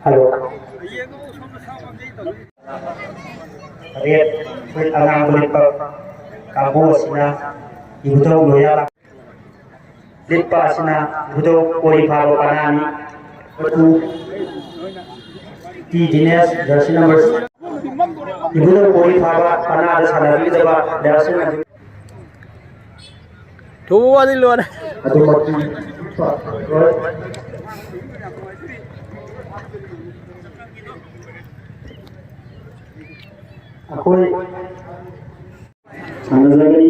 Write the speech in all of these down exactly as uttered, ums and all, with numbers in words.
Hello. Rate ꯐꯨꯔꯤꯠ ꯑꯉꯥꯡꯕ ꯂꯤꯠꯄ ꯀꯥꯡꯕꯨ ꯑꯁꯤꯅ ꯏꯕꯨꯙꯧ ꯂꯣꯌꯥ꯫ ꯂꯤꯠꯄ ꯑꯁꯤꯅ ꯏꯕꯨꯙꯧ ꯀꯣꯔꯤ ꯐꯥꯕ ꯄꯅꯥꯅꯤ꯫ ꯃꯇꯨ ꯇꯤ ꯗꯤꯅꯦꯁ, ꯖꯔꯁꯤ ꯅꯝꯕꯔ꯫ ꯏꯕꯨꯙꯧ ꯀꯣꯔꯤ ꯐꯥꯕ ꯄꯅꯥꯗ ꯁꯥꯟꯅꯕꯤꯒꯗꯕ ꯄ꯭ꯂꯦꯌꯔꯁꯤꯡ ꯑꯗꯨ ꯊꯨꯕ ꯋꯥꯗꯤ ꯂꯣꯏꯔꯦ꯫ ꯑꯗꯨꯃꯛꯇꯤ ꯑꯩꯈꯣꯏ ꯁꯥꯟꯅꯖꯒꯅꯤ꯫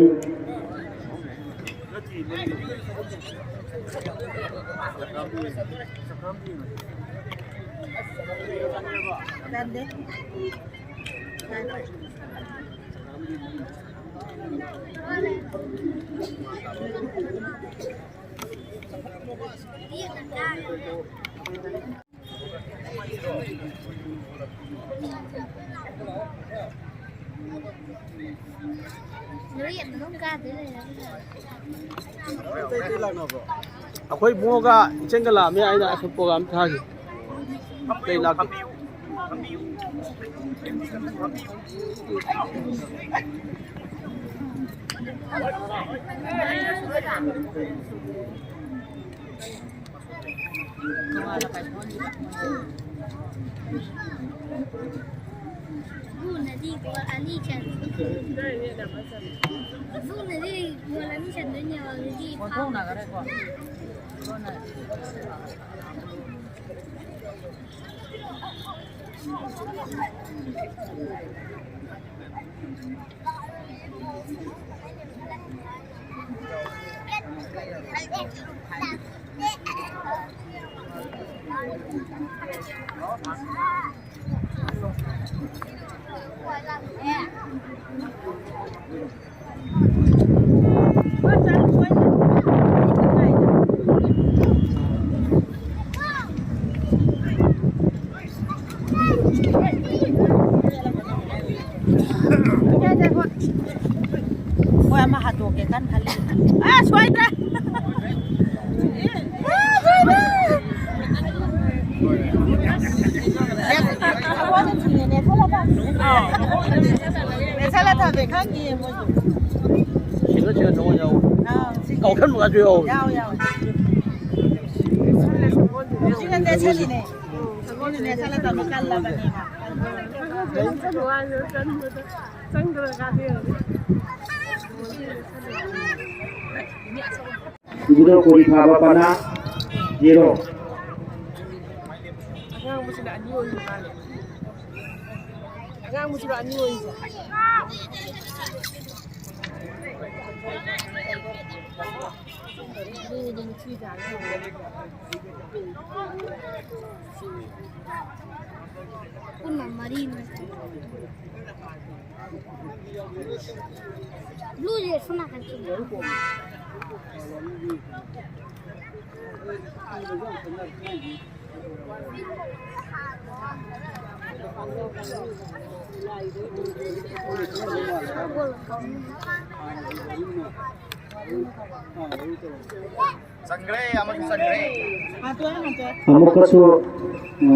ꯑꯩꯈꯣꯏ ꯏꯕꯨꯡꯉꯣꯒ ꯏꯆꯟꯒ ꯂꯥꯛꯑꯝꯃꯦ, ꯑꯩꯅ ꯑꯁꯨꯝ ꯄ꯭ꯔꯣꯒ꯭ꯔꯥꯝ ꯊꯥꯈꯤ꯫ ꯑꯇꯩ ꯂꯥꯛꯇꯦ꯫ ꯕ꯭ꯂꯨꯅꯗꯤ ꯒꯣꯜ ꯑꯅꯤ ꯆꯟ-, ꯕ꯭ꯂꯨꯅꯗꯤ ꯒꯣꯜ ꯑꯅꯤ ꯆꯟꯗꯣꯏꯅꯦꯕ, ꯑꯗꯨꯗꯤ ꯑꯣꯟꯊꯣꯛꯅꯈ꯭ꯔꯦꯀꯣ꯫ ꯃꯣꯏ ꯑꯃ ꯍꯥꯠꯇꯣꯛꯀꯦ ꯀꯟꯅ ꯈꯜꯂꯤ꯫ ꯑ, ꯁꯣꯏꯗ꯭ꯔꯦ꯫ ꯅꯦꯠꯁꯜꯂ ꯊꯝꯃꯦ, ꯈꯪꯉꯤꯌꯦ ꯃꯣꯏꯁꯨ꯫ ꯁꯤꯡꯒꯜ ꯁꯤꯡꯒꯜ ꯊꯣꯡꯉ ꯌꯥꯎ꯫ ꯑꯥ, ꯁꯤꯡꯒꯜ꯫ ꯀꯥꯎꯁꯟꯕꯒꯁꯨ ꯌꯥꯎ꯫ ꯌꯥꯎ, ꯌꯥꯎ꯫ ꯁꯤꯡꯒꯜ ꯅꯦꯠꯁꯜꯂꯤꯅꯦ꯫ ꯁꯤꯡꯒꯜ ꯅꯦꯠꯁꯜꯂ ꯊꯝꯃꯦ, ꯀꯜꯂꯕꯅꯦꯕ꯫ ꯏꯕꯨꯙꯧ ꯀꯣꯔꯤ ꯐꯥꯕ ꯄꯅꯥ, zero꯫ ꯑꯉꯥꯡꯕꯁꯤꯅ ꯑꯅꯤ ꯑꯣꯏꯕ ꯃꯥꯜꯂꯦ꯫ ꯑꯉꯥꯡꯕꯁꯤꯅ ꯑꯅꯤ ꯑꯣꯏꯕ꯫ ꯑꯗꯨꯗꯤ ꯃꯊꯤ ꯇꯥꯔꯦ꯫ ꯄꯨꯟꯅ ꯃꯔꯤꯅꯤ꯫ ꯕ꯭ꯂꯨꯁꯦ ꯁꯣꯝ ꯅꯥꯀꯟ ꯆꯤꯡꯉꯦ꯫ ꯆꯟꯈ꯭ꯔꯦ, ꯑꯃꯁꯨ ꯆꯟꯈ꯭ꯔꯦ꯫ ꯑꯃꯨꯛꯀꯁꯨ, ꯑ,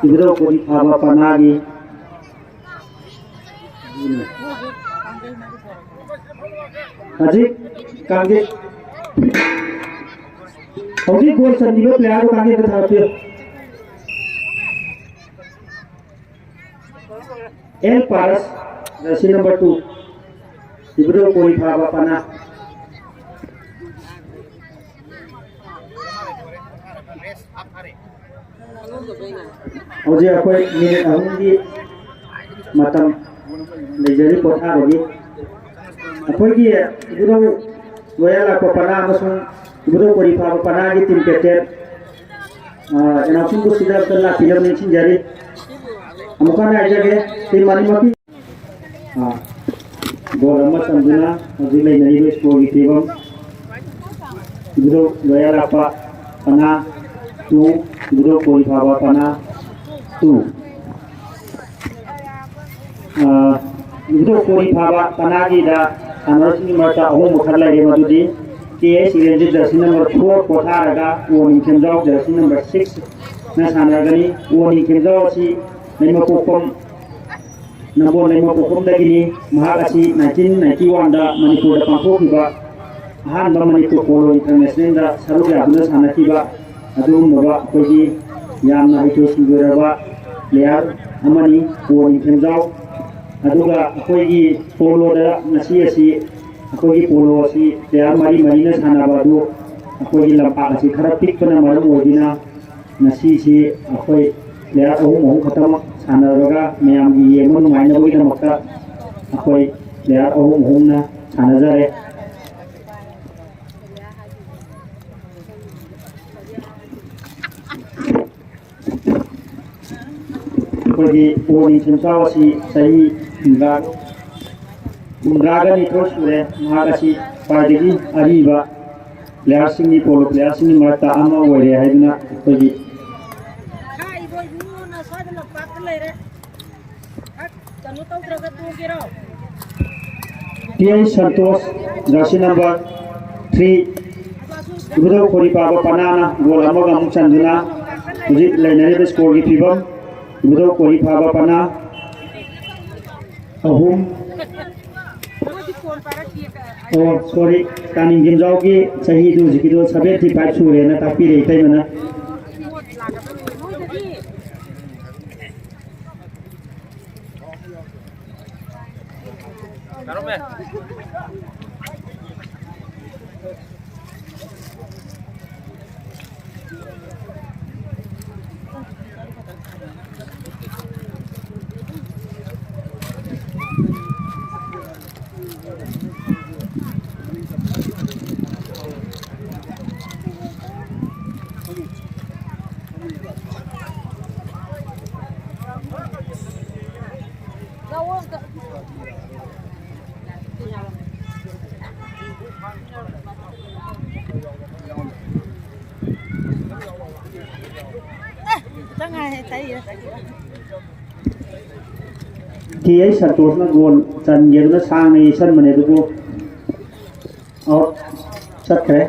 ꯏꯕꯨꯙꯧ ꯀꯣꯔꯤ ꯐꯥꯕ ꯄꯅꯥꯒꯤ ꯍꯧꯖꯤꯛ ꯀꯥꯡꯖꯩ, ꯍꯧꯖꯤꯛ ꯒꯣꯜ ꯆꯟꯈꯤꯕ player ꯗꯣ ꯀꯥꯡꯖꯩꯗ ꯊꯥꯔꯛꯄꯤꯌꯨ꯫ L Paras, jersey number two, ꯏꯕꯨꯙꯧ ꯀꯣꯔꯤ ꯐꯥꯕ ꯄꯅꯥ꯫ ꯍꯧꯖꯤꯛ ꯑꯩꯈꯣꯏ ꯃꯤꯅꯤꯠ ꯑꯍꯨꯝꯒꯤ ꯃꯇꯝ ꯂꯩꯖꯔꯤ ꯄꯣꯊꯥꯕꯒꯤ꯫ ꯑꯩꯈꯣꯏꯒꯤ ꯏꯕꯨꯙꯧ ꯂꯣꯌꯥ ꯂꯥꯛꯄ ꯄꯅꯥ ꯑꯃꯁꯨꯡ ꯏꯕꯨꯙꯧ ꯀꯣꯔꯤ ꯐꯥꯕ ꯄꯅꯥꯒꯤ team captain, ꯑ, ꯑꯦꯅꯥꯎꯁꯤꯡꯕꯨ ꯁꯤꯗ ꯑꯝꯇ ꯂꯥꯛꯄꯤꯅꯕ ꯅꯤꯡꯁꯤꯡꯖꯔꯤ꯫ ꯑꯃꯨꯛꯀ ꯍꯟꯅ ꯍꯥꯏꯖꯒꯦ, team ꯑꯅꯤꯃꯛꯀꯤ ꯑꯥ, ꯒꯣꯜ ꯑꯃ ꯆꯟꯗꯨꯅ ꯍꯧꯖꯤꯛ ꯂꯩꯅꯔꯤꯕ score ꯒꯤ ꯐꯤꯕꯝ, ꯏꯕꯨꯙꯧ ꯂꯣꯌꯥ ꯂꯥꯛꯄ ꯄꯅꯥ two, ꯏꯕꯨꯙꯧ ꯀꯣꯔꯤ ꯐꯥꯕ ꯄꯅꯥ two꯫ ꯑꯥ, ꯏꯕꯨꯙꯧ ꯀꯣꯔꯤ ꯐꯥꯕ ꯄꯅꯥꯒꯤꯗ ꯁꯥꯟꯅꯔꯣꯏꯁꯤꯡꯒꯤ ꯃꯔꯛꯇ ꯑꯍꯣꯡꯕ ꯈꯔ ꯂꯩꯔꯦ, ꯃꯗꯨꯗꯤ ꯀꯦ ꯑꯦꯁ ꯏꯔꯦꯟꯖꯤꯠ ꯖꯔꯁꯤ ꯅꯝꯕꯔ ꯐꯣꯔ ꯄꯣꯊꯥꯔꯒ ꯑꯣ ꯅꯤꯡꯊꯦꯝꯖꯥꯎ ꯖꯔꯁꯤ ꯅꯝꯕꯔ ꯁꯤꯛꯁꯅ ꯁꯥꯟꯅꯔꯒꯅꯤ꯫ ꯑꯣ ꯅꯤꯡꯊꯦꯝꯖꯥꯎ ꯑꯁꯤ ꯂꯩꯃꯄꯣꯛꯐꯝ, ꯅꯝꯕꯣꯜ ꯂꯩꯃꯄꯣꯛꯐꯝꯗꯒꯤꯅꯤ꯫ ꯃꯍꯥꯛ ꯑꯁꯤ ꯅꯥꯏꯟꯇꯤꯟ ꯅꯥꯏꯟꯇꯤ ꯋꯥꯟꯗ ꯃꯅꯤꯄꯨꯔꯗ ꯄꯥꯡꯊꯣꯛꯈꯤꯕ ꯑꯍꯥꯟꯕ ꯃꯅꯤꯄꯨꯔ ꯄꯣꯂꯣ ꯏꯟꯇꯔꯅꯦꯁꯅꯦꯜꯗ ꯁꯔꯨꯛ ꯌꯥꯗꯨꯅ ꯁꯥꯟꯅꯈꯤꯕ ꯑꯗꯨꯒꯨꯝꯂꯕ ꯑꯩꯈꯣꯏꯒꯤ ꯌꯥꯝꯅ ꯍꯩꯊꯣꯏ ꯁꯤꯡꯊꯣꯏꯔꯕ ꯄ꯭ꯂꯦꯌꯥꯔ ꯑꯃꯅꯤ꯫ ꯑꯣ ꯅꯤꯡꯊꯦꯝꯖꯥꯎ꯫ ꯑꯗꯨꯒ ꯑꯩꯈꯣꯏꯒꯤ ꯄꯣꯂꯣꯗ ꯉꯁꯤ ꯑꯁꯤ, ꯑꯩꯈꯣꯏꯒꯤ ꯄꯣꯂꯣ ꯑꯁꯤ ꯄ꯭ꯂꯦꯌꯥꯔ ꯃꯔꯤ ꯃꯔꯤꯅ ꯁꯥꯟꯅꯕ ꯑꯗꯨ ꯑꯩꯈꯣꯏꯒꯤ ꯂꯝꯄꯥꯛ ꯑꯁꯤ ꯈꯔ ꯄꯤꯛꯄꯅ ꯃꯔꯝ ꯑꯣꯏꯗꯨꯅ ꯉꯁꯤꯁꯤ ꯑꯩꯈꯣꯏ ꯄ꯭ꯂꯦꯌꯥꯔ ꯑꯍꯨꯝ ꯑꯍꯨꯝ ꯈꯛꯇꯃꯛ ꯁꯥꯟꯅꯔꯒ ꯃꯌꯥꯝꯒꯤ ꯌꯦꯡꯕ ꯅꯨꯡꯉꯥꯏꯅꯕꯒꯤꯗꯃꯛꯇ ꯑꯩꯈꯣꯏ ꯄ꯭ꯂꯦꯌꯥꯔ ꯑꯍꯨꯝ ꯑꯍꯨꯝꯅ ꯁꯥꯟꯅꯖꯔꯦ꯫ ꯑꯩꯈꯣꯏꯒꯤ ꯄꯣ ꯅꯤꯡꯊꯦꯝꯆꯥꯎ ꯑꯁꯤ ꯆꯍꯤ ꯍꯨꯝꯗ꯭ꯔꯥ, ꯍꯨꯝꯗ꯭ꯔꯥꯒ ꯅꯤꯊꯣꯏ ꯁꯨꯔꯦ꯫ ꯃꯍꯥꯛ ꯑꯁꯤ ꯈ꯭ꯋꯥꯏꯗꯒꯤ ꯑꯔꯤꯕ ꯄ꯭ꯂꯦꯌꯥꯔꯁꯤꯡꯒꯤ, ꯄꯣꯂꯣ ꯄ꯭ꯂꯦꯌꯥꯔꯁꯤꯡꯒꯤ ꯃꯔꯛꯇ ꯑꯃ ꯑꯣꯏꯔꯦ ꯍꯥꯏꯗꯨꯅ ꯑꯩꯈꯣꯏꯒꯤ ꯍꯥꯏ, ꯏꯕꯣ, ꯏꯕꯨꯡꯉꯣꯅ ꯁ꯭ꯋꯥꯏꯗ ꯂꯝꯄꯥꯛꯇ ꯂꯩꯔꯦ꯫ ꯀꯩꯅꯣ ꯇꯧꯗ꯭ꯔꯒ ꯇꯣꯛꯑꯒꯦꯔꯣ? T H Santosh, jersey number three, Ibudhou Khoripaba ꯄꯅꯥꯅ goal ꯑꯃꯒ ꯑꯃꯨꯛ ꯆꯟꯗꯨꯅ ꯍꯧꯖꯤꯛ ꯂꯩꯅꯔꯤꯕ ꯁ꯭ꯀꯣꯔꯒꯤ ꯐꯤꯕꯝ, ꯏꯕꯨꯙꯧ ꯈꯣꯔꯤꯄꯥꯕ ꯄꯅꯥ ꯑꯍꯨꯝ꯫ ꯑꯣ, ꯁꯣꯔꯤ, ꯇꯥꯅꯤꯡ ꯒꯦꯝꯖꯥꯎꯒꯤ ꯆꯍꯤꯗꯨ ꯍꯧꯖꯤꯛꯀꯤꯗꯣ ꯁꯚꯦꯟꯇꯤ ꯐꯥꯏꯚ ꯁꯨꯔꯦꯅ ꯇꯥꯛꯄꯤꯔꯦ ꯏꯇꯩꯃꯅ꯫ ꯀꯦ ꯑꯩꯆ ꯁꯟꯇꯣꯁꯅ ꯒꯣꯜ ꯆꯟꯒꯦꯗꯨꯅ ꯁꯥꯡꯅ ꯌꯩꯁꯟꯕꯅꯦ, ꯑꯗꯨꯕꯨ ꯑꯥꯎꯠ ꯆꯠꯈ꯭ꯔꯦ꯫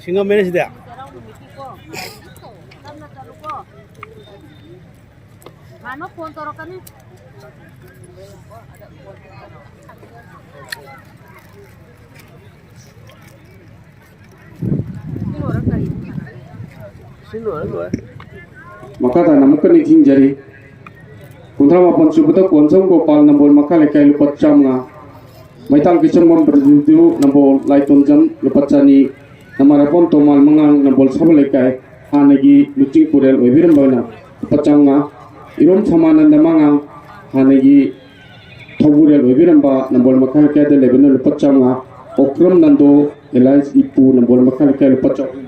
ꯁꯤꯡꯉꯝꯃꯦꯅꯦ ꯁꯤꯗꯤ꯫ ꯃꯥꯅ ꯐꯣꯟ ꯇꯧꯔꯛꯀꯅꯤ꯫ ꯁꯤ ꯂꯣꯏꯔꯦ, ꯂꯣꯏꯔꯦ꯫ ꯃꯈꯥ ꯇꯥꯅ ꯑꯃꯨꯛꯀ ꯅꯤꯡꯁꯤꯡꯖꯔꯤ, ꯀꯨꯟꯊ꯭ꯔꯥ ꯃꯥꯄꯟ ꯁꯨꯕꯗ ꯀꯣꯟꯁꯝ ꯒꯣꯄꯥꯜ, ꯅꯝꯕꯣꯜ ꯃꯈꯥ ꯂꯩꯀꯥꯏ, ꯂꯨꯄꯥ ꯆꯥꯝꯃꯉꯥ꯫ ꯃꯩꯇꯥꯡ ꯀꯤꯆꯪꯕꯝ ꯄ꯭ꯔꯗꯤꯞꯇꯨ, ꯅꯝꯕꯣꯜ ꯂꯥꯏꯇꯣꯟꯖꯝ, ꯂꯨꯄꯥ ꯆꯅꯤ꯫ ꯅꯃꯥꯔꯥꯄꯝ ꯇꯣꯃꯥꯜ ꯃꯉꯥꯡ, ꯅꯝꯕꯣꯜ ꯁꯥꯕ ꯂꯩꯀꯥꯏ, ꯍꯥꯟꯅꯒꯤ ꯂꯨꯆꯤꯡ ꯄꯨꯔꯦꯜ ꯑꯣꯏꯕꯤꯔꯝꯕꯅ ꯂꯨꯄꯥ ꯆꯥꯝꯃꯉꯥ꯫ ꯏꯔꯣꯝ ꯁꯃꯥꯅꯟꯗ ꯃꯉꯥꯡ, ꯍꯥꯟꯅꯒꯤ ꯊꯧꯕꯨꯔꯦꯜ ꯑꯣꯏꯕꯤꯔꯝꯕ, ꯅꯝꯕꯣꯜ ꯃꯈꯥ ꯂꯩꯀꯥꯏꯗ ꯂꯩꯕꯅ ꯂꯨꯄꯥ ꯆꯥꯝꯃꯉꯥ꯫ ꯑꯣꯀ꯭ꯔꯝ ꯅꯟꯗꯣ, ꯑꯦꯂꯥꯏꯟꯁ ꯏꯄꯨ, ꯅꯝꯕꯣꯜ ꯃꯈꯥ ꯂꯩꯀꯥꯏ, ꯂꯨꯄꯥ ꯆꯍꯨꯝ꯫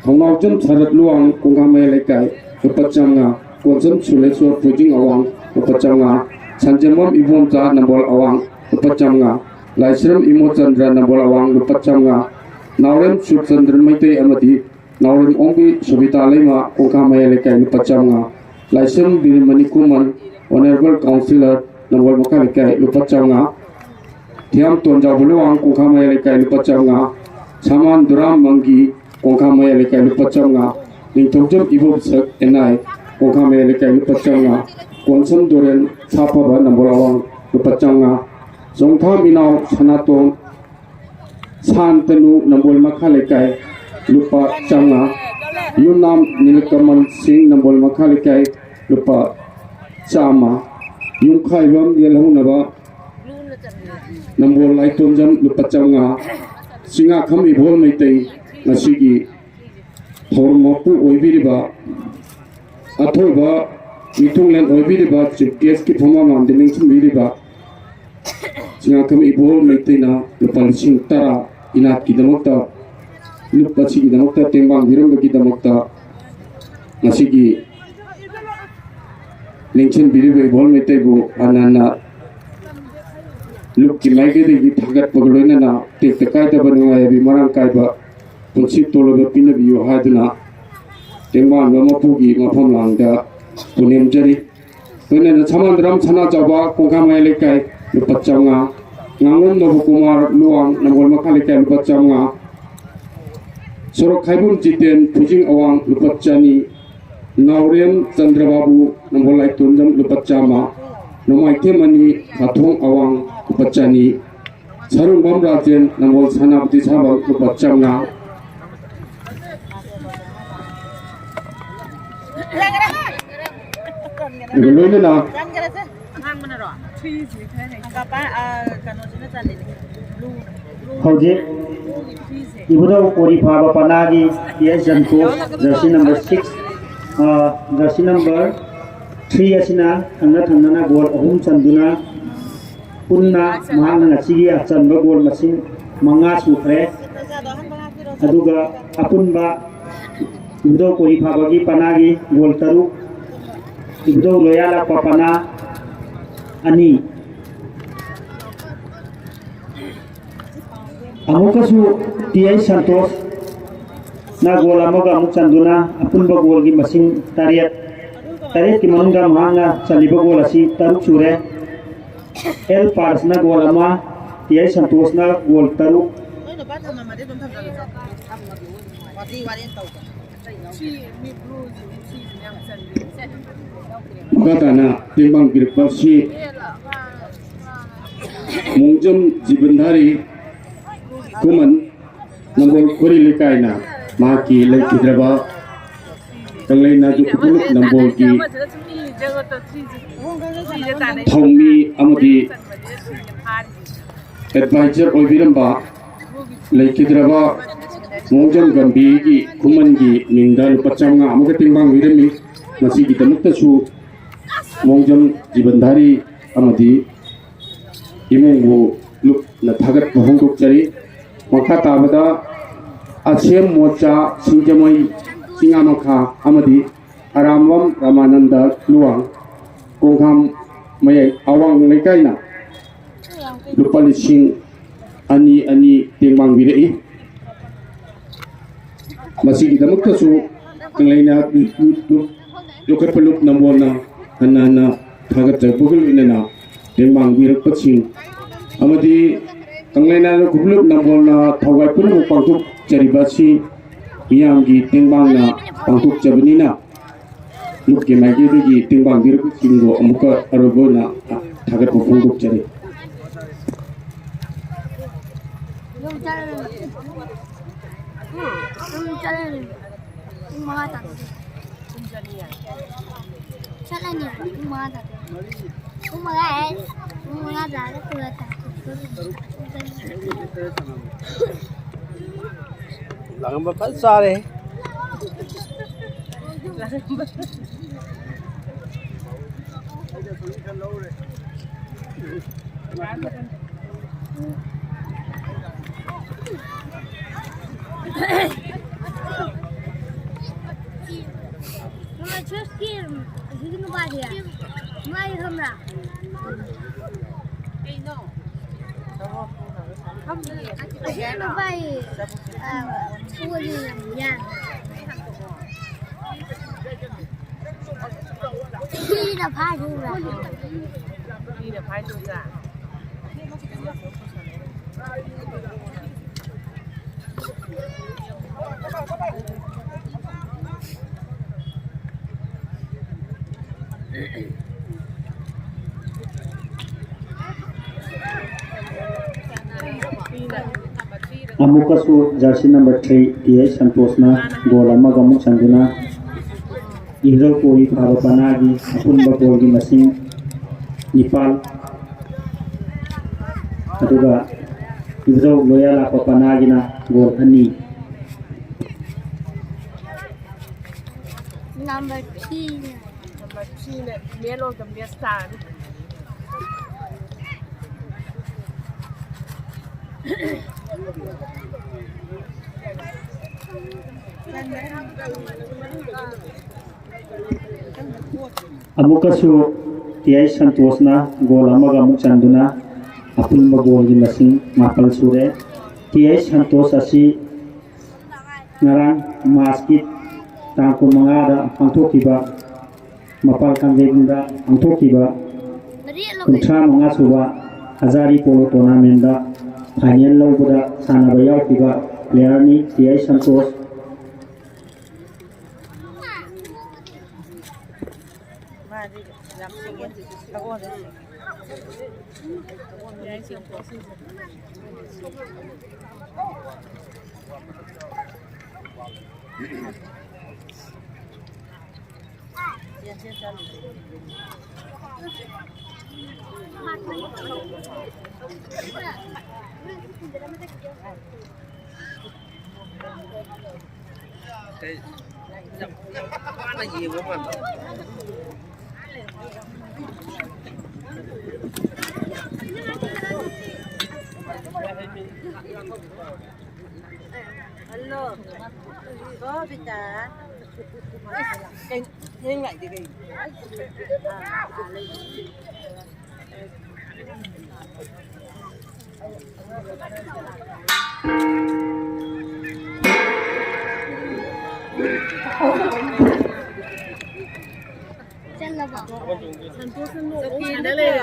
ꯊꯧꯅꯥꯎꯖꯝ ꯁꯔꯠ ꯂꯨꯋꯥꯡ, ꯀꯣꯡꯒꯥꯃꯌꯥ ꯂꯩꯀꯥꯏ, ꯂꯨꯄꯥ ꯆꯥꯝꯃꯉꯥ꯫ ꯀꯣꯟꯖꯝ ꯁꯨꯂꯦꯁꯣꯔ ꯄꯨꯖꯤꯡ ꯑꯋꯥꯡ, ꯂꯨꯄꯥ ꯆꯥꯝꯃꯉꯥ꯫ ꯁꯟꯖꯦꯝꯕꯝ ꯏꯕꯣꯝꯆꯥ, ꯅꯝꯕꯣꯜ ꯑꯋꯥꯡ, ꯂꯨꯄꯥ ꯆꯥꯝꯃꯉꯥ꯫ ꯂꯥꯏꯁ꯭ꯔꯝ ꯏꯃꯣꯆꯟꯗ꯭ꯔ, ꯅꯝꯕꯣꯜ ꯑꯋꯥꯡ, ꯂꯨꯄꯥ ꯆꯥꯝꯃꯉꯥ꯫ ꯅꯥꯎꯔꯦꯝ ꯁꯨꯔꯆꯟꯗ꯭ꯔ ꯃꯩꯇꯩ ꯑꯃꯗꯤ ꯅꯥꯎꯔꯦꯝ ꯑꯣꯡꯕꯤ ꯁꯣꯕꯤꯇꯥ ꯂꯩꯃ, ꯀꯣꯡꯈꯥꯃꯌꯥ ꯂꯩꯀꯥꯏ, ꯂꯨꯄꯥ ꯆꯥꯝꯃꯉꯥ꯫ ꯂꯥꯏꯁ꯭ꯔꯝ ꯕꯤꯔꯃꯅꯤ ꯈꯨꯃꯟ, ꯑꯣꯅꯔꯦꯕꯜ ꯀꯥꯎꯟꯁꯤꯂꯔ, ꯅꯝꯕꯣꯜ ꯃꯈꯥ ꯂꯩꯀꯥꯏ, ꯂꯨꯄꯥ ꯆꯥꯝꯃꯉꯥ꯫ ꯊꯤꯌꯥꯝ ꯇꯣꯟꯖꯥꯎ ꯕꯨꯂꯨꯋꯥꯡ, ꯀꯣꯡꯈꯥꯃꯌꯥ ꯂꯩꯀꯥꯏ, ꯂꯨꯄꯥ ꯆꯥꯝꯃꯉꯥ꯫ ꯁꯥꯃꯥꯟ ꯗꯨꯔꯥꯝ ꯃꯪꯒꯤ, ꯀꯣꯡꯈꯥꯃꯌꯥ ꯂꯩꯀꯥꯏ, ꯂꯨꯄꯥ ꯆꯥꯝꯃꯉꯥ꯫ ꯅꯤꯡꯊꯧꯖꯝ ꯏꯕꯣꯝꯁꯛ ꯑꯦꯟ ꯑꯥꯏ, ꯀꯣꯡꯈꯥꯃꯌꯥ ꯂꯩꯀꯥꯏ, ꯂꯨꯄꯥ ꯆꯥꯝꯃꯉꯥ꯫ ꯀꯣꯟꯁꯝ ꯗꯣꯔꯦꯟ ꯁꯥꯐꯕ, ꯅꯝꯕꯣꯜ ꯑꯋꯥꯡ, ꯂꯨꯄꯥ ꯆꯥꯝꯃꯉꯥ꯫ ꯆꯣꯡꯊꯥꯝ ꯏꯅꯥꯎ ꯁꯅꯥꯇꯣꯟ ꯁꯥꯟꯇꯅꯨ, ꯅꯝꯕꯣꯜ ꯃꯈꯥ ꯂꯩꯀꯥꯏ, ꯂꯨꯄꯥ ꯆꯥꯝꯃꯉꯥ꯫ ꯌꯨꯝꯅꯥꯝ ꯅꯤꯂꯀꯃꯜ ꯁꯤꯡ, ꯅꯝꯕꯣꯜ ꯃꯈꯥ ꯂꯩꯀꯥꯏ, ꯂꯨꯄꯥ ꯆꯥꯝꯃ꯫ ꯌꯨꯝꯈꯥꯏꯕꯝ ꯌꯦꯜꯍꯧꯅꯕ, ꯅꯝꯕꯣꯜ ꯂꯥꯏꯇꯣꯟꯖꯝ, ꯂꯨꯄꯥ ꯆꯥꯝꯃꯉꯥ꯫ ꯆꯤꯡꯉꯥꯈꯝ ꯏꯕꯣꯜ ꯃꯩꯇꯩ, ꯉꯁꯤꯒꯤ ꯊꯧꯔꯝ ꯃꯄꯨ ꯑꯣꯏꯕꯤꯔꯤꯕ, ꯑꯊꯣꯏꯕ ꯃꯤꯊꯨꯡꯂꯦꯟ ꯑꯣꯏꯕꯤꯔꯤꯕ, ꯆꯤꯐ ꯒꯦꯁꯀꯤ ꯐꯝꯐꯝ ꯂꯥꯡꯗ ꯂꯦꯡꯁꯤꯟꯕꯤꯔꯤꯕ ꯆꯤꯡꯉꯥꯈꯝ ꯏꯕꯣ ꯃꯩꯇꯩꯅ ꯂꯨꯄꯥ ꯂꯤꯁꯤꯡ ꯇꯔꯥ ꯏꯅꯥꯠꯀꯤꯗꯃꯛꯇ, ꯂꯨꯞ ꯑꯁꯤꯒꯤꯗꯃꯛꯇ ꯇꯦꯡꯕꯥꯡꯕꯤꯔꯝꯕꯒꯤꯗꯃꯛꯇ ꯉꯁꯤꯒꯤ ꯂꯦꯡꯁꯤꯟꯕꯤꯔꯤꯕ ꯏꯕꯣ ꯃꯩꯇꯩꯕꯨ ꯍꯟꯅ ꯍꯟꯅ ꯂꯨꯞꯀꯤ ꯃꯥꯏꯀꯩꯗꯒꯤ ꯊꯥꯒꯠꯄꯒ ꯂꯣꯏꯅꯅ ꯇꯦꯛꯇ ꯀꯥꯏꯗꯕ, ꯅꯨꯡꯉꯥꯏ ꯌꯥꯏꯕꯤ ꯃꯔꯥꯡ ꯀꯥꯏꯕ ꯄꯨꯟꯁꯤ ꯇꯣꯂꯕ ꯄꯤꯅꯕꯤꯌꯨ ꯍꯥꯏꯗꯨꯅ ꯇꯦꯡꯕꯥꯡꯕ ꯃꯄꯨꯒꯤ ꯃꯐꯝ ꯂꯥꯡꯗ ꯄꯨꯅꯦꯝꯖꯔꯤ꯫ ꯂꯣꯏꯅꯅ ꯁꯃꯥꯟꯗ꯭ꯔꯝ ꯁꯅꯥꯆꯥꯎꯕ ꯀꯣꯡꯈꯥꯃꯌꯥꯏ ꯂꯩꯀꯥꯏ ꯂꯨꯄꯥ ꯆꯥꯝꯃꯉꯥ, ꯉꯥꯉꯣꯝ ꯅꯕꯀꯨꯃꯥꯔ ꯂꯨꯋꯥꯡ ꯅꯝꯕꯣꯜ ꯃꯈꯥ ꯂꯩꯀꯥꯏ ꯂꯨꯄꯥ ꯆꯥꯝꯃꯉꯥ, ꯁꯣꯔꯣꯛ ꯈꯥꯏꯕꯨꯝ ꯖꯤꯇꯦꯟ ꯐꯨꯖꯤꯡ ꯑꯋꯥꯡ ꯂꯨꯄꯥ ꯆꯅꯤ, ꯅꯥꯎꯔꯦꯝ ꯆꯟꯗ꯭ꯔꯕꯥꯕꯨ ꯅꯝꯕꯣꯜ ꯂꯥꯏꯇꯣꯟꯖꯝ ꯂꯨꯄꯥ ꯆꯥꯝꯃ, ꯅꯣꯡꯃꯥꯏꯊꯦꯝ ꯑꯅꯤ ꯈꯥꯊꯣꯡ ꯑꯋꯥꯡ ꯂꯨꯄꯥ ꯆꯅꯤ, ꯁꯔꯨꯡꯕꯝ ꯔꯥꯖꯦꯟ ꯅꯝꯕꯣꯜ ꯁꯅꯥꯄꯇꯤ ꯁꯥꯕ ꯂꯨꯄꯥ ꯆꯥꯝꯃꯉꯥ꯫ ꯑꯗꯨꯒ ꯂꯣꯏꯅꯅ ꯑꯉꯥꯡꯕꯅꯔꯣ? ꯀꯩꯅꯣꯁꯤꯅ ꯆꯜꯂꯤꯅꯦ꯫ ꯍꯧꯖꯤꯛ ꯏꯕꯨꯙꯧ ꯀꯣꯔꯤ ꯐꯥꯕ ꯄꯅꯥꯒꯤ T H Santosh, jersey number six, jersey number three ꯑꯁꯤꯅ ꯊꯪꯅ ꯊꯪꯅꯅ ꯒꯣꯜ ꯑꯍꯨꯝ ꯆꯟꯗꯨꯅ ꯄꯨꯟꯅ ꯃꯍꯥꯛꯅ ꯉꯁꯤꯒꯤ ꯑꯆꯟꯕ ꯒꯣꯜ ꯃꯁꯤꯡ ꯃꯉꯥ ꯁꯨꯈ꯭ꯔꯦ꯫ ꯑꯗꯨꯒ ꯑꯄꯨꯟꯕ ꯏꯕꯨꯙꯧ ꯀꯣꯔꯤ ꯐꯥꯕꯒꯤ ꯄꯅꯥꯒꯤ ꯒꯣꯜ ꯇꯔꯨꯛ, ꯏꯕꯨꯙꯧ ꯂꯣꯌꯥꯂꯥꯛꯄ ꯄꯅꯥ ꯑꯅꯤ꯫ ꯑꯃꯨꯛꯀꯁꯨ ꯇꯤ ꯑꯩꯆ ꯁꯟꯇꯣꯁꯅ ꯒꯣꯜ ꯑꯃꯒ ꯑꯃꯨꯛ ꯆꯟꯗꯨꯅ ꯑꯄꯨꯟꯕ ꯒꯣꯜꯒꯤ ꯃꯁꯤꯡ ꯇꯔꯦꯠ, ꯇꯔꯦꯠꯀꯤ ꯃꯅꯨꯡꯗ ꯃꯍꯥꯛꯅ ꯆꯜꯂꯤꯕ ꯒꯣꯜ ꯑꯁꯤ ꯇꯔꯨꯛ ꯁꯨꯔꯦ꯫ ꯑꯦꯜ ꯄꯥꯔꯁꯅ ꯒꯣꯜ ꯑꯃ, ꯇꯤ ꯑꯩꯆ ꯁꯟꯇꯣꯁꯅ ꯒꯣꯜ ꯇꯔꯨꯛ꯫ ꯃꯈꯥ ꯇꯥꯅ ꯇꯦꯡꯕꯥꯡꯕꯤꯔꯛꯄ ꯑꯁꯤ ꯃꯣꯡꯖꯝ ꯖꯤꯕꯟꯙꯥꯔꯤ ꯈꯨꯃꯟ ꯅꯝꯕꯣꯜ ꯈꯣꯏꯔꯤ ꯂꯩꯀꯥꯏꯅ ꯃꯍꯥꯛꯀꯤ ꯂꯩꯈꯤꯗ꯭ꯔꯕ ꯀꯪꯂꯩ ꯅꯥꯖꯨ ꯈꯨꯀꯨꯂꯨꯞ ꯅꯝꯕꯣꯜꯒꯤ ꯊꯧꯃꯤ ꯑꯃꯗꯤ ꯑꯦꯗꯚꯥꯏꯖꯔ ꯑꯣꯏꯕꯤꯔꯝꯕ ꯂꯩꯈꯤꯗ꯭ꯔꯕ ꯃꯣꯡꯖꯝ ꯒꯝꯚꯤꯔꯒꯤ ꯈꯨꯃꯟꯒꯤ ꯃꯤꯡꯗ ꯂꯨꯄꯥ ꯆꯥꯝꯃꯉꯥ ꯑꯃꯒ ꯇꯦꯡꯕꯥꯡꯕꯤꯔꯝꯃꯤ꯫ ꯃꯁꯤꯒꯤꯗꯃꯛꯇꯁꯨ ꯃꯣꯡꯖꯝ ꯖꯤꯕꯟꯙꯥꯔꯤ ꯑꯃꯗꯤ ꯏꯃꯨꯡꯕꯨ ꯂꯨꯞꯅ ꯊꯥꯒꯠꯄ ꯐꯣꯡꯗꯣꯛꯆꯔꯤ꯫ ꯃꯈꯥ ꯇꯥꯕꯗ ꯑꯁꯦꯝ ꯃꯣꯆꯥ ꯁꯤꯡꯖꯃꯩ ꯆꯤꯡꯉꯥꯃꯈꯥ ꯑꯃꯗꯤ ꯑꯔꯥꯝꯕꯝ ꯔꯥꯃꯥꯅꯟꯗ ꯂꯨꯋꯥꯡ, ꯀꯣꯡꯈꯥꯝ ꯃꯌꯥꯏ ꯑꯋꯥꯡ ꯂꯩꯀꯥꯏꯅ ꯂꯨꯄꯥ ꯂꯤꯁꯤꯡ ꯑꯅꯤ ꯑꯅꯤ ꯇꯦꯡꯕꯥꯡꯕꯤꯔꯛꯏ꯫ ꯃꯁꯤꯒꯤꯗꯃꯛꯇꯁꯨ ꯀꯪꯂꯩꯅꯥ ꯌꯣꯛꯈꯠꯄ ꯂꯨꯞ ꯅꯝꯕꯣꯜꯅ ꯍꯟꯅ ꯍꯟꯅ ꯊꯥꯒꯠꯆꯔꯛꯄꯒ ꯂꯣꯏꯅꯅ ꯇꯦꯡꯕꯥꯡꯕꯤꯔꯛꯄꯁꯤꯡ ꯑꯃꯗꯤ ꯀꯪꯂꯩꯅꯥ ꯌꯣꯛꯈꯠꯄ ꯂꯨꯞ ꯅꯝꯕꯣꯜꯅ ꯊꯧꯒꯥꯏ ꯄꯨꯝꯅꯃꯛ ꯄꯥꯡꯊꯣꯛꯆꯔꯤꯕ ꯑꯁꯤ ꯃꯤꯌꯥꯝꯒꯤ ꯇꯦꯡꯕꯥꯡꯅ ꯄꯥꯡꯊꯣꯛꯆꯕꯅꯤꯅ ꯂꯨꯞꯀꯤ ꯃꯥꯏꯀꯩꯗꯒꯤ ꯇꯦꯡꯕꯥꯡꯕꯤꯔꯛꯄꯁꯤꯡꯕꯨ ꯑꯃꯨꯛꯀ ꯑꯔꯣꯏꯕ ꯑꯣꯏꯅ ꯊꯥꯒꯠꯄ ꯐꯣꯡꯗꯣꯛꯆꯔꯤ꯫ ꯆꯠꯂꯅꯤ꯫ ꯄꯨꯡ ꯃꯉꯥ ꯇꯥꯗꯣꯔꯦ꯫ ꯄꯨꯡ ꯆꯅꯤ ꯌꯥꯔꯦ꯫ ꯆꯠꯂꯅꯤ꯫ ꯄꯨꯡ ꯃꯉꯥ ꯇꯥꯗꯣꯔꯦ꯫ ꯄꯨꯡ ꯃꯉꯥ ꯍꯥꯏ꯫ ꯄꯨꯡ ꯃꯉꯥ ꯇꯥꯔꯦ꯫ ꯄꯨꯡ ꯇꯔꯨꯛ ꯇꯥꯔꯦ꯫ ꯂꯥꯡꯉꯝꯕ ꯐꯖ ꯆꯥꯔꯦ꯫ ꯅꯨꯡꯉꯥꯏ ꯆꯔꯆꯀꯤ ꯑꯁꯤꯒꯤ ꯅꯨꯄꯥꯁꯦ ꯅꯨꯡꯉꯥꯏ ꯈꯪꯕ꯭ꯔꯥ? ꯀꯩꯅꯣ? ꯑꯁꯤ ꯅꯨꯄꯥꯁꯦ, ꯑ, ꯁꯣꯜꯂꯤ ꯌꯥꯝ ꯌꯥꯝ꯫ ꯁꯤꯅ ꯐꯥꯏꯗꯨꯔꯥ? ꯁꯤꯅ ꯐꯥꯏꯗꯨꯔꯥ? ꯑꯃꯨꯛꯀꯁꯨ jersey number three, T H ꯁꯟꯇꯣꯁꯅ ꯒꯣꯜ ꯑꯃꯒ ꯑꯃꯨꯛ ꯆꯟꯗꯨꯅ ꯏꯍꯔꯣꯜ ꯀꯣꯔꯤ ꯐꯥꯕ ꯄꯅꯥꯒꯤ ꯑꯄꯨꯟꯕ ꯒꯣꯜꯒꯤ ꯃꯁꯤꯡ ꯅꯤꯄꯥꯜ, ꯑꯗꯨꯒ ꯏꯕꯨꯙꯧ ꯂꯣꯌꯥ ꯂꯥꯛꯄ ꯄꯅꯥꯒꯤꯅ ꯒꯣꯜ ꯑꯅꯤ꯫ Number three. Number three ꯅ man of the match ꯇꯥꯔꯅꯤ꯫ ꯑꯃꯨꯛꯀꯁꯨ ꯇꯤ ꯑꯩꯆ ꯁꯟꯇꯣꯁꯅ ꯒꯣꯜ ꯑꯃꯒ ꯑꯃꯨꯛ ꯆꯟꯗꯨꯅ ꯑꯄꯨꯟꯕ ꯒꯣꯜꯒꯤ ꯃꯁꯤꯡ ꯃꯥꯄꯜ ꯁꯨꯔꯦ꯫ ꯇꯤ ꯑꯩꯆ ꯁꯟꯇꯣꯁ ꯑꯁꯤ ꯉꯔꯥꯡ ꯃꯥꯔꯆꯀꯤ ꯇꯥꯡ ꯀꯨꯟꯃꯉꯥꯗ ꯄꯥꯡꯊꯣꯛꯈꯤꯕ, ꯃꯄꯥꯜ ꯀꯥꯡꯖꯩꯕꯨꯡꯗ ꯄꯥꯡꯊꯣꯛꯈꯤꯕ ꯀꯨꯟꯊ꯭ꯔꯥ ꯃꯉꯥ ꯁꯨꯕ ꯍꯖꯥꯔꯤ ꯄꯣꯂꯣ ꯇꯣꯔꯅꯥꯃꯦꯟꯗ ꯐꯥꯏꯅꯦꯜ ꯂꯧꯕꯗ ꯁꯥꯟꯅꯕ ꯌꯥꯎꯈꯤꯕ ꯄ꯭ꯂꯦꯌꯔꯅꯤ ꯇꯤ ꯑꯩꯆ ꯁꯟꯇꯣꯁ꯫ ꯃꯥꯗꯤ ꯌꯥꯝ ꯁꯤꯡꯉꯦ꯫ ꯁꯒꯣꯜꯁꯦ ꯁꯤꯡꯉꯦ꯫ ꯀꯩ, ꯌꯥꯝ, ꯌꯥꯝ ꯋꯥꯅ ꯌꯦꯡꯕ ꯃꯥꯟꯕ꯫ ꯍꯜꯂꯣ꯫ ꯀꯣ ꯕꯤꯇꯥ꯫ ꯀꯩ, ꯊꯦꯡ ꯂꯥꯛꯏꯗꯤ ꯀꯩ? ꯆꯠꯂꯕꯣ? ꯁꯟꯇꯣꯁꯅ ꯅꯣꯛꯑꯣ ꯁꯥꯟꯅ ꯂꯩꯔꯦ꯫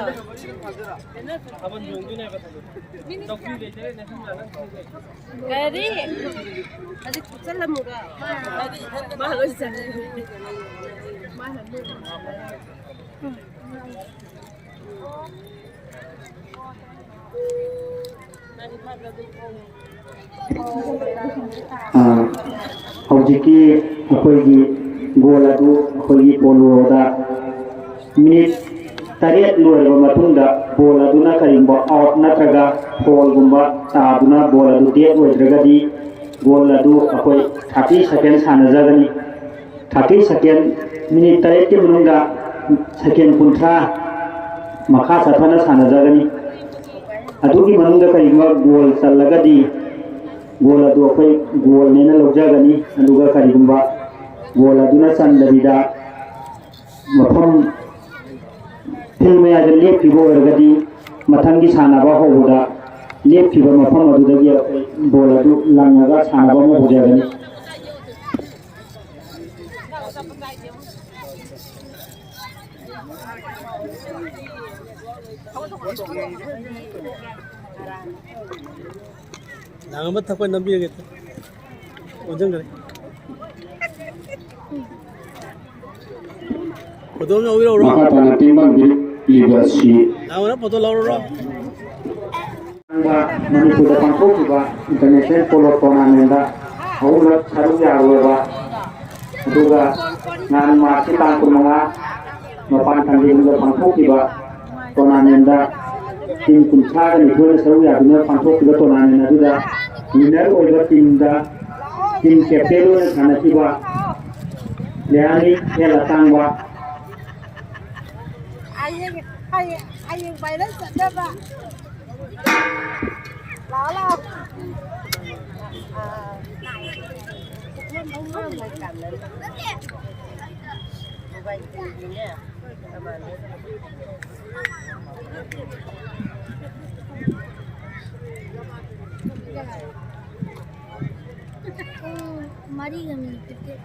ꯀꯔꯤ? ꯍꯧꯖꯤꯛ ꯆꯠꯂꯝꯃꯨꯔꯣ? ꯃꯥ ꯂꯣꯏ ꯆꯠꯂꯦ꯫ ꯃꯥꯅ ꯅꯣꯛꯑꯣ꯫ ꯑꯥ, ꯍꯧꯖꯤꯛꯀꯤ ꯑꯩꯈꯣꯏꯒꯤ ꯒꯣꯜ ꯑꯗꯨ ꯑꯩꯈꯣꯏꯒꯤ ꯄꯣꯂꯣꯗ ꯃꯤꯅꯤꯠ ꯇꯔꯦꯠ ꯂꯣꯏꯔꯕ ꯃꯇꯨꯡꯗ ꯕꯣꯜ ꯑꯗꯨꯅ ꯀꯔꯤꯒꯨꯝꯕ ꯑꯥꯎꯠ ꯅꯠꯇ꯭ꯔꯒ ꯐꯣꯜꯒꯨꯝꯕ ꯇꯥꯗꯨꯅ ꯕꯣꯜ ꯑꯗꯨ ꯗꯦꯠ ꯑꯣꯏꯗ꯭ꯔꯒꯗꯤ ꯒꯣꯜ ꯑꯗꯨ ꯑꯩꯈꯣꯏ ꯊꯥꯔꯇꯤ ꯁꯦꯀꯦꯟ ꯁꯥꯟꯅꯖꯒꯅꯤ꯫ ꯊꯥꯔꯇꯤ ꯁꯦꯀꯦꯟ, ꯃꯤꯅꯤꯠ ꯇꯔꯦꯠꯀꯤ ꯃꯅꯨꯡꯗ ꯁꯦꯀꯦꯟ ꯀꯨꯟꯊ꯭ꯔꯥ ꯃꯈꯥ ꯆꯠꯊꯅ ꯁꯥꯟꯅꯖꯒꯅꯤ꯫ ꯑꯗꯨꯒꯤ ꯃꯅꯨꯡꯗ ꯀꯔꯤꯒꯨꯝꯕ ꯒꯣꯜ ꯆꯜꯂꯒꯗꯤ, ꯒꯣꯜ ꯑꯗꯨ ꯑꯩꯈꯣꯏ ꯒꯣꯜꯅꯦꯅ ꯂꯧꯖꯒꯅꯤ꯫ ꯑꯗꯨꯒ ꯀꯔꯤꯒꯨꯝꯕ ꯒꯣꯜ ꯑꯗꯨꯅ ꯆꯟꯗꯕꯤꯗ ꯃꯐꯝ ꯐꯤꯜ ꯃꯌꯥꯏꯗ ꯂꯦꯞꯈꯤꯕ ꯑꯣꯏꯔꯒꯗꯤ, ꯃꯊꯪꯒꯤ ꯁꯥꯟꯅꯕ ꯍꯧꯕꯗ ꯂꯦꯞꯈꯤꯕ ꯃꯐꯝ ꯑꯗꯨꯗꯒꯤ ꯑꯩꯈꯣꯏ ꯕꯣꯜ ꯑꯗꯨ ꯂꯪꯉꯒ ꯁꯥꯟꯅꯕ ꯑꯃ ꯍꯧꯖꯒꯅꯤ꯫ ꯂꯥꯡ ꯑꯃ ꯊꯛꯄ ꯅꯝꯕꯤꯔꯒꯦ꯫ ꯑꯣꯟꯁꯤꯟꯈ꯭ꯔꯦ꯫ ꯐꯣꯇꯣ ꯑꯃ ꯂꯧꯕꯤꯔꯛꯎꯔꯣ? ꯃꯈꯥ ꯇꯥꯅ ꯇꯦꯡꯕꯥꯡ ꯄꯤꯔꯛꯂꯤꯕ ꯑꯁꯤ ꯂꯥꯡ ꯑꯃ ꯐꯣꯇꯣ ꯂꯧꯔꯨꯔꯣ? ꯃꯅꯤꯄꯨꯔꯗ ꯄꯥꯡꯊꯣꯛꯈꯤꯕ ꯏꯟꯇꯔꯅꯦꯁꯅꯦꯜ ꯄꯣꯂꯣ ꯇꯣꯔꯅꯥꯃꯦꯟꯗ ꯑꯍꯨꯝꯂꯛ ꯁꯔꯨꯛ ꯌꯥꯔꯨꯔꯕ, ꯑꯗꯨꯒ ꯅꯍꯥꯟ ꯃꯥꯔꯁꯀꯤ ꯇꯥꯡ ꯀꯨꯟꯃꯉꯥ ꯃꯄꯥꯟ ꯀꯟꯗꯦꯟꯗ ꯄꯥꯡꯊꯣꯛꯈꯤꯕ ꯇꯣꯔꯅꯥꯃꯦꯟꯗ ꯇꯤꯝ ꯀꯨꯟꯊ꯭ꯔꯥꯒ ꯅꯤꯊꯣꯏꯅ ꯁꯔꯨꯛ ꯌꯥꯗꯨꯅ ꯄꯥꯡꯊꯣꯛꯈꯤꯕ ꯇꯣꯔꯅꯥꯃꯦꯟ ꯑꯗꯨꯗ ꯋꯤꯟꯅꯔ ꯑꯣꯏꯕ ꯇꯤꯝꯗ ꯇꯤꯝ ꯀꯦꯞꯇꯦꯟ ꯑꯣꯏꯅ ꯁꯥꯟꯅꯈꯤꯕ ꯂꯤꯌꯥꯅꯤ ꯑꯦꯜ ꯑꯇꯥꯡꯕ꯫ ꯍꯌꯦꯡ, ꯍꯌꯦꯡ, ꯍꯌꯦꯡ ꯚꯥꯏꯔꯦꯜ ꯆꯠꯅꯕ꯫ ꯂꯥꯛꯑꯣ, ꯂꯥꯛꯑꯣ꯫ ꯑꯥ꯫ ꯄꯨꯡ ꯃꯔꯤꯒ ꯃꯤꯅꯤꯠ ꯐꯤꯐꯇꯤꯟ꯫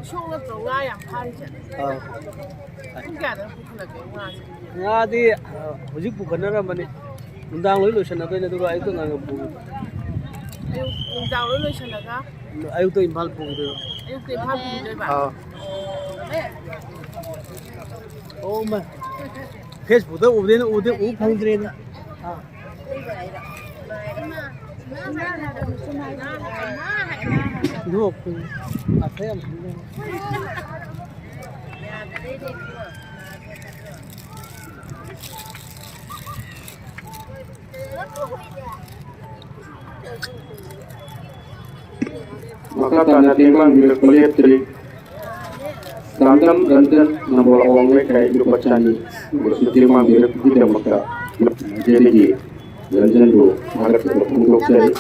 ꯏꯁꯣꯛ ꯅꯠꯇ꯭ꯔꯣ ꯉꯥ ꯌꯥꯝ ꯐꯥꯔꯤꯁꯦ? ꯑꯥ꯫ ꯄꯨꯡ ꯀꯌꯥꯗ ꯄꯨꯈꯠꯂꯛꯀꯦ ꯉꯥꯁꯦ? ꯉꯥꯗꯤ, ꯑ, ꯍꯧꯖꯤꯛ ꯄꯨꯈꯠꯅꯔꯝꯕꯅꯤ꯫ ꯅꯨꯡꯗꯥꯡ ꯂꯣꯏ ꯂꯣꯏꯁꯟꯅꯗꯣꯏꯅꯦ, ꯑꯗꯨꯒ ꯑꯌꯨꯛꯇ ꯉꯟꯅ ꯄꯨꯒꯦ꯫ ꯑꯌꯨꯛ, ꯅꯨꯡꯗꯥꯡ ꯂꯣꯏ ꯂꯣꯏꯁꯜꯂꯒ? ꯑꯌꯨꯛꯇ ꯏꯝꯐꯥꯜ ꯄꯨꯈꯤꯗꯣꯏꯕ꯫ ꯑꯌꯨꯛꯇ ꯏꯝꯐꯥꯜ ꯄꯨꯈꯤꯗꯣꯏꯕ? ꯑꯥ꯫ ꯑꯣ, ꯃꯥ꯫ ꯐꯦꯁꯕꯨꯛꯇ ꯎꯕꯗꯩꯅ ꯎꯗꯦ, ꯎ ꯐꯪꯗ꯭ꯔꯦꯅꯦ꯫ ꯑꯥ꯫ ꯅꯣꯛꯄꯅꯤ꯫ ꯑꯐ ꯌꯥꯝ ꯐꯪꯗꯦ꯫ ꯃꯈꯥ ꯇꯥꯅ ꯇꯦꯡꯕꯥꯡꯕꯤꯔꯛꯄ ꯂꯦꯞꯇ꯭ꯔꯤ꯫ ꯇꯥꯡꯗꯝ ꯔꯟꯖꯟ, ꯅꯝꯕꯣꯜ ꯑꯋꯥꯡ ꯂꯩꯀꯥꯏ, ꯂꯨꯄꯥ ꯆꯅꯤ꯫ ꯃꯁꯤ ꯇꯦꯡꯕꯥꯡꯕꯤꯔꯛꯄꯒꯤꯗꯃꯛꯇ ꯃꯥꯏꯀꯩꯗꯒꯤ ꯔꯟꯖꯟꯕꯨ ꯊꯥꯒꯠꯆꯕ ꯐꯣꯡꯗꯣꯛꯆꯔꯤ꯫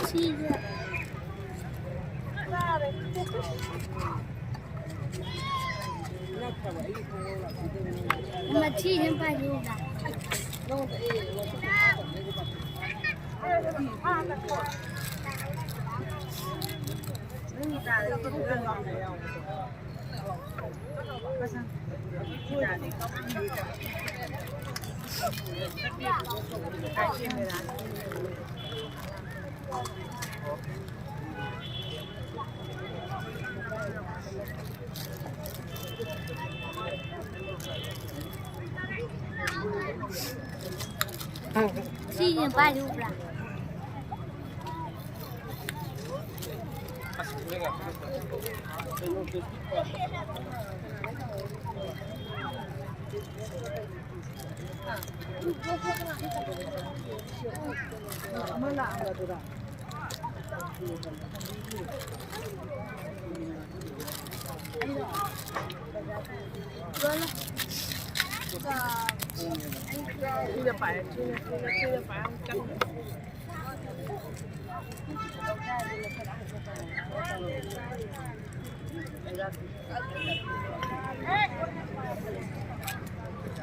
ꯁꯤꯁꯤꯅ ꯄꯥꯏꯔꯤ ꯎꯕ꯭ꯔꯥ?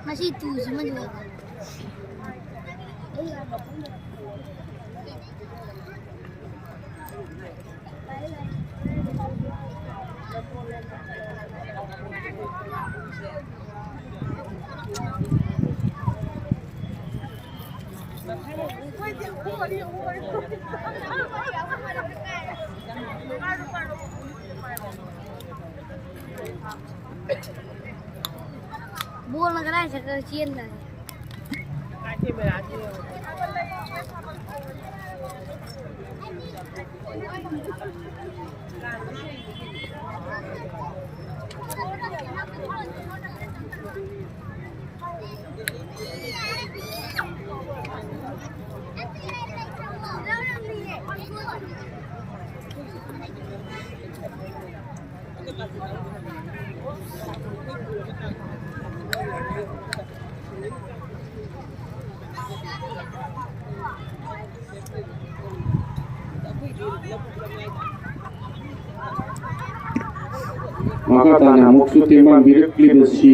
ꯉꯁꯤ ꯇꯨꯁꯤꯃꯗꯤ ꯑꯣꯏꯕ꯫ ꯕꯣꯜꯅ ꯀꯗꯥꯏ ꯆꯠꯈ꯭ꯔ ꯆꯦꯟꯈ꯭ꯔꯒꯦ? ꯃꯈꯥ ꯇꯥꯅ ꯑꯃꯨꯛꯁꯨ ꯇꯦꯡꯕꯥꯡꯕꯤꯔꯛꯂꯤꯕꯁꯤ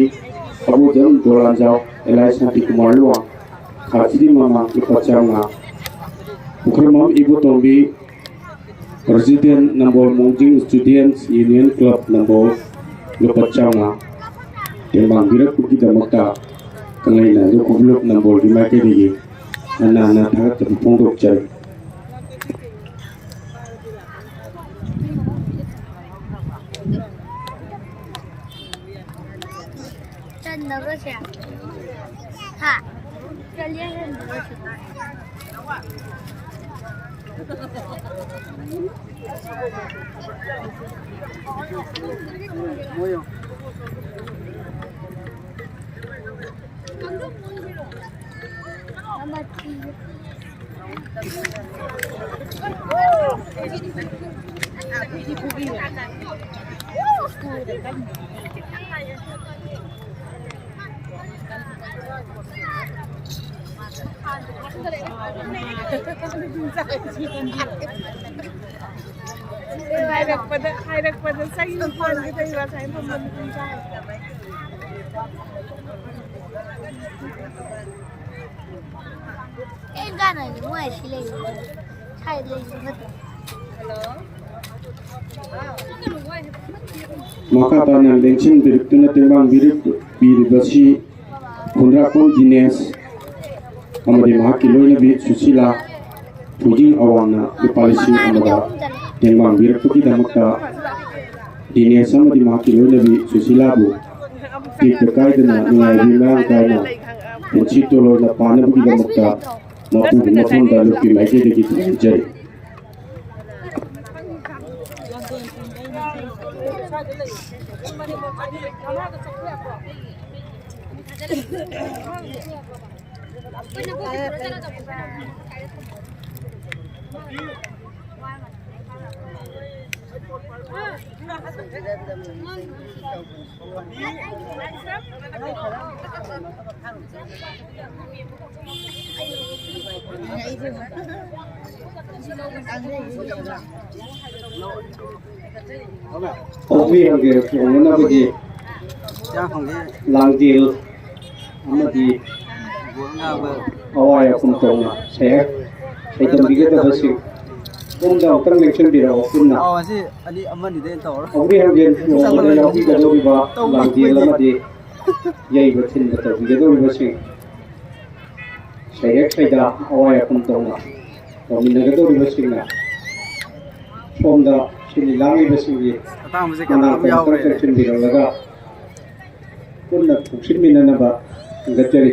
ꯑꯕꯨꯖꯝ ꯗꯣꯂꯥꯟꯖꯥꯎ ꯑꯦꯂꯥꯏ ꯁꯥꯟꯇꯤꯀꯨꯃꯥꯔ ꯂꯨꯋꯥꯡ, ꯈꯥꯁꯤꯗꯤ ꯃꯃꯥꯡ ꯂꯨꯄꯥ ꯆꯥꯝꯃꯉꯥ, ꯄꯨꯈ꯭ꯔꯝꯕꯝ ꯏꯕꯣꯇꯣꯝꯕꯤ, ꯄ꯭ꯔꯦꯁꯤꯗꯦꯟ ꯅꯝꯕꯣꯜ ꯃꯣꯡꯖꯤꯡ ꯁ꯭ꯇꯨꯗꯦꯟꯠꯁ ꯌꯨꯅꯤꯌꯟ ꯀ꯭ꯂꯕ ꯅꯝꯕꯣꯜ, ꯂꯨꯄꯥ ꯆꯥꯝꯃꯉꯥ ꯇꯦꯡꯕꯥꯡꯕꯤꯔꯛꯄꯒꯤꯗꯃꯛꯇ ꯀꯪꯂꯩꯅꯥꯏ ꯂꯨꯞ ꯅꯝꯕꯣꯜꯒꯤ ꯃꯥꯏꯀꯩꯗꯒꯤ ꯍꯟꯅ ꯍꯟꯅ ꯊꯥꯒꯠꯆꯕ ꯐꯣꯡꯗꯣꯛꯆꯔꯤ꯫ ꯆꯟꯗꯕ꯭ꯔꯣ ꯁꯦ? ꯍꯥ? ꯆꯜꯂꯦ ꯆꯟꯗꯕ꯭ꯔꯣ ꯁꯦ? ꯍꯥꯏꯔꯛꯄꯗ, ꯍꯥꯏꯔꯛꯄꯗ ꯆꯍꯤ ꯐꯥꯟꯒꯗꯣꯏꯕ ꯁꯨꯃꯥꯏꯅ ꯐꯝꯕ ꯅꯨꯄꯤ ꯆꯥꯏ꯫ ꯑꯩ ꯒꯥꯟꯅ ꯅꯨꯡꯉꯥꯏ ꯁꯤ ꯂꯩꯕ꯫ ꯁꯥꯏ ꯂꯩꯕ ꯐꯠꯇ꯭ꯔꯣ? ꯃꯈꯥ ꯇꯥꯅ ꯂꯦꯡꯁꯤꯟꯕꯤꯔꯛꯇꯨꯅ ꯇꯦꯡꯕꯥꯡꯕꯤꯔꯛꯄꯤꯔꯤꯕꯁꯤ ꯈꯨꯟꯗ꯭ꯔꯥꯛꯄꯝ ꯗꯤꯅꯦꯁ ꯑꯃꯗꯤ ꯃꯍꯥꯛꯀꯤ ꯂꯣꯏꯅꯕꯤ ꯁꯨꯁꯤꯂꯥ ꯊꯣꯏꯖꯤꯡ ꯑꯋꯥꯡꯅ ꯂꯨꯄꯥ ꯂꯤꯁꯤꯡ ꯑꯃꯒ ꯇꯦꯡꯕꯥꯡꯕꯤꯔꯛꯄꯒꯤꯗꯃꯛꯇ ꯗꯤꯅꯦꯁ ꯑꯃꯗꯤ ꯃꯍꯥꯛꯀꯤ ꯂꯣꯏꯅꯕꯤ ꯁꯨꯁꯤꯂꯥꯕꯨ ꯇꯦꯛꯇ ꯀꯥꯏꯗꯅ ꯅꯨꯡꯉꯥꯏꯕꯤ ꯃꯔꯥꯡ ꯀꯥꯏꯅ ꯄꯨꯟꯁꯤ ꯇꯣꯂꯣꯏꯅ ꯄꯥꯟꯅꯕꯒꯤꯗꯃꯛꯇ ꯃꯄꯨꯒꯤ ꯃꯐꯝꯗ ꯂꯨꯞꯀꯤ ꯃꯥꯏꯀꯩꯗꯒꯤ ꯊꯧꯅꯤꯖꯔꯤ꯫ ꯍꯧꯕꯤ ꯍꯧꯕꯤꯔꯛꯈꯤꯕꯅꯕꯒꯤ ꯂꯥꯡꯖꯦꯜ ꯑꯃꯗꯤ ꯑꯋꯥꯏ ꯑꯈꯨꯝ ꯇꯧꯅ ꯁꯩꯍꯦꯛ ꯁꯩꯗꯝꯕꯤꯒꯗꯕꯁꯤꯡ ꯄꯨꯝꯅ ꯑꯃꯨꯛꯇꯪ ꯂꯦꯡꯁꯤꯟꯕꯤꯔꯛꯑꯣ꯫ ꯄꯨꯟꯅ ꯑꯧ, ꯑꯁꯤ ꯑꯅꯤ ꯑꯃꯅꯤꯗꯩ ꯇꯧꯔꯣ꯫ ꯍꯧꯕꯤ ꯍꯧꯕꯤ ꯇꯧꯕ ꯌꯥꯎꯕꯤꯒꯗꯧꯔꯤꯕ ꯂꯥꯡꯖꯦꯜ ꯀꯨꯏꯗꯦ꯫ ꯑꯃꯗꯤ ꯌꯩꯕ ꯊꯤꯟꯕ ꯇꯧꯕꯤꯒꯗꯧꯔꯤꯕꯁꯤꯡ ꯁꯩꯍꯦꯛ ꯁꯩꯗꯥ ꯑꯋꯥꯏ ꯑꯈꯨꯝ ꯇꯧꯅ ꯇꯧꯃꯤꯟꯅꯒꯗꯧꯔꯤꯕꯁꯤꯡꯅ ꯁꯣꯝꯗ ꯁꯤꯜꯂꯤ ꯂꯥꯡꯂꯤꯕꯁꯤꯡꯒꯤ ꯑꯇꯥꯡꯕꯁꯦ ꯀꯩꯅꯣ ꯑꯗꯨꯝ ꯃꯅꯥꯛꯇ ꯌꯥꯎꯈ꯭ꯔꯦꯅꯦ꯫ ꯆꯪꯁꯤꯟꯕꯤꯔꯝꯂꯒ ꯄꯨꯟꯅ ꯐꯣꯡꯁꯤꯟꯃꯤꯟꯅꯅꯕ ꯍꯪꯒꯠꯆꯔꯤ꯫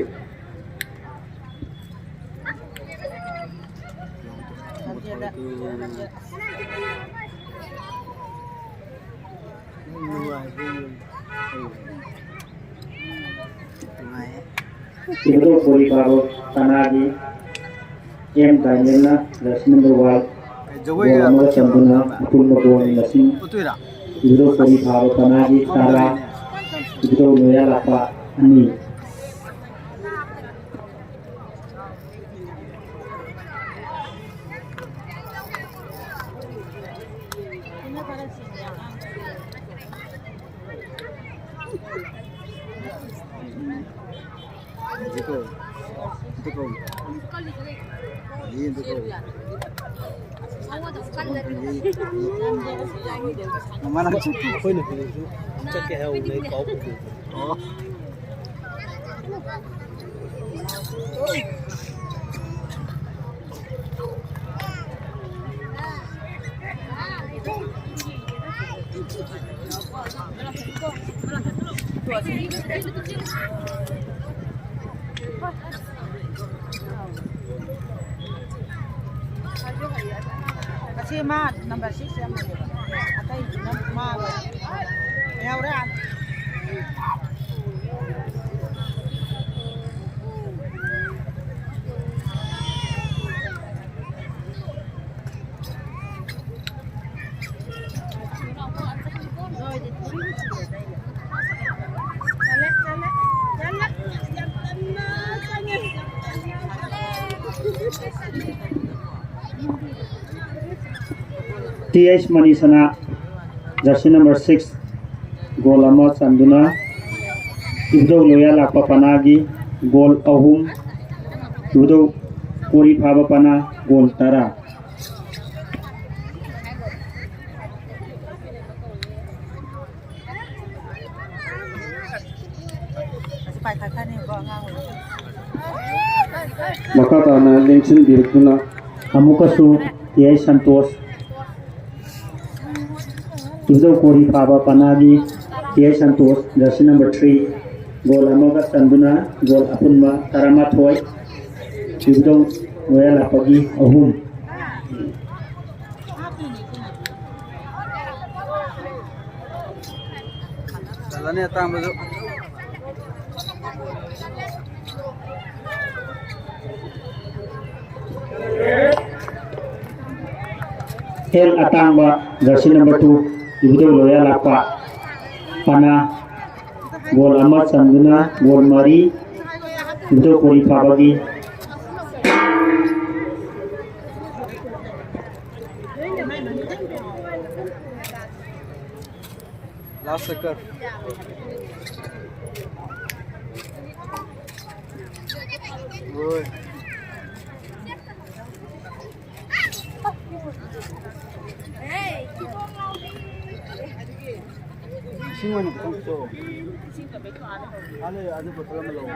ꯏꯕꯨꯙꯧ ꯕꯣꯔꯤ ꯐꯥꯕ ꯄꯅꯥꯒꯤ ꯑꯦꯝ ꯗꯥꯏꯃꯟꯅ ꯖꯔꯁꯤ ꯅꯝꯕꯔ ꯋꯥꯟ ꯒꯣꯜ ꯑꯃꯒ ꯆꯟꯗꯨꯅ ꯑꯄꯨꯟꯕ ꯒꯣꯜ ꯃꯁꯤꯡ ꯏꯕꯨꯙꯧ ꯕꯣꯔꯤ ꯐꯥꯕ ꯄꯅꯥꯒꯤ ꯇꯔꯥ, ꯏꯕꯨꯙꯧ ꯅꯣꯌꯥ ꯂꯥꯛꯄ ꯑꯅꯤ꯫ ꯃꯃꯥꯅ ꯆꯠꯈꯤ꯫ ꯑꯩꯈꯣꯏꯅ ꯍꯧꯖꯤꯛꯁꯨ ꯆꯠꯀꯦ ꯍꯥꯏꯍꯧꯕꯅꯦ, ꯑꯩ ꯄꯥꯎ ꯐꯪꯗꯦ꯫ ꯑꯣ꯫ ꯑꯁꯤ ꯃꯥ ꯅꯝꯕꯔ ꯁꯤꯛꯁ ꯌꯥꯝ ꯂꯩꯌꯦꯕ꯫ ꯑꯇꯩꯗꯨꯅ ꯃꯥ ꯌꯥꯎꯔꯦ꯫ ꯇꯤ ꯑꯩꯆ ꯃꯅꯤꯁꯅꯥ, ꯖꯔꯁꯤ ꯅꯝꯕꯔ ꯁꯤꯛꯁ ꯒꯣꯜ ꯑꯃ ꯆꯟꯗꯨꯅ ꯏꯕꯨꯙꯧ ꯂꯣꯌꯥ ꯂꯥꯛꯄ ꯄꯅꯥꯒꯤ ꯒꯣꯜ ꯑꯍꯨꯝ, ꯏꯕꯨꯙꯧ ꯀꯣꯔꯤ ꯐꯥꯕ ꯄꯅꯥ ꯒꯣꯜ ꯇꯔꯥ꯫ ꯃꯈꯥ ꯇꯥꯅ ꯂꯦꯡꯁꯤꯟꯕꯤꯔꯛꯇꯨꯅ ꯑꯃꯨꯛꯀꯁꯨ T I Santosh, Ibudhou Koriphaba ꯄꯅꯥꯒꯤ T I Santosh, jersey number three, goal ꯑꯃꯒ ꯆꯟꯗꯨꯅ ꯒꯣꯜ ꯑꯄꯨꯟꯕ ꯇꯔꯥꯃꯥꯊꯣꯏ, ꯏꯕꯨꯙꯧ ꯂꯣꯌꯥ ꯂꯥꯛꯄꯒꯤ ꯑꯍꯨꯝ꯫ ꯆꯜꯂꯅꯤ ꯑꯇꯥꯡꯕꯁꯨ꯫ ꯑꯦꯜ ꯑꯇꯥꯡꯕ, ꯖꯔꯁꯤ ꯅꯝꯕꯔ ꯇꯨ, ꯏꯕꯨꯙꯧ ꯂꯣꯌꯥ ꯂꯥꯛꯄ ꯄꯅꯥ, ꯒꯣꯜ ꯑꯃ ꯆꯟꯗꯨꯅ ꯒꯣꯜ ꯃꯔꯤ, ꯏꯕꯨꯙꯧ ꯀꯣꯔꯤ ꯐꯥꯕꯒꯤ꯫ ꯂꯥꯁ ꯁꯦꯀꯔ꯫ ꯍꯣꯏ꯫ ꯏꯁꯤꯡ ꯑꯣꯏꯅ ꯈꯤꯇꯪ ꯄꯤꯊꯣꯛꯑꯣ꯫ ꯑꯥ, ꯂꯩ, ꯑꯗꯨ ꯕꯣꯇꯜ ꯑꯃ ꯂꯧ꯫